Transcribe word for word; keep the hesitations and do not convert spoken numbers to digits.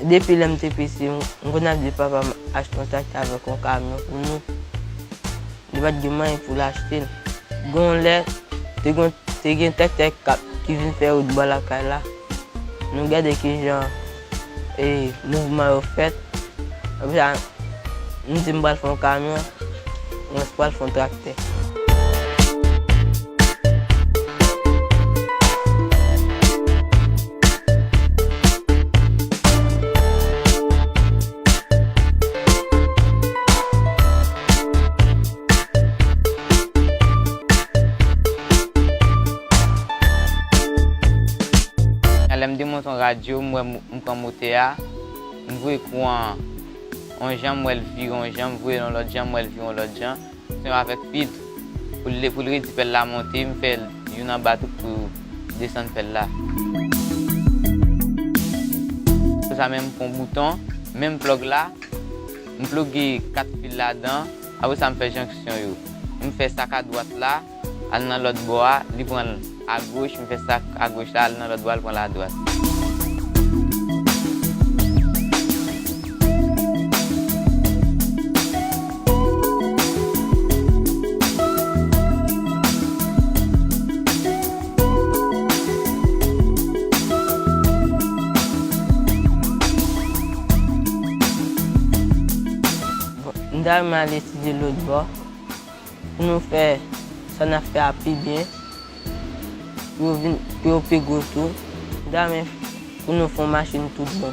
Depi lè m te piti, m, m konn ap di papa m achte yon traktè avèk yon kamyon pou nou. Li pa t gen mwayen pou l achte l. Gen yon lè, te gen, te gen traktè k ap, ki vin fè wout bò lakay la. Nou gade kijan, e, mouvman yo fèt. Apre sa, m di m pral fè yon kamyon, mwen pral fè yon traktè. Lè m demonte yon radyo, m wè mo-, m pran motè a, m voye kouran yon jan, m wè l vire yon jan, m voye l yon lòt jan, m wè l vire yon lòt jan. Se avèk pil. Pou l, pou l redi pèl la monte, m fè l youn anba tou pou desann pèl la. Apre sa, menm m pran bouton, menm plug la, m ploge kat fil ladan, apre sa, m fè janksyon yo. M fè sa k adwat la, al nan lòt bò a, li pran l agoch, m fè sa agoch la, al nan lòt bò a, li pran l adwat. Bon, m ta renmen al etidye lòt bò. Pou nou fè sa n ap fè a pi byen, pou yo vin, pou yo pi gwo tou. M ta renmen pou nou fè yon machin tout bon.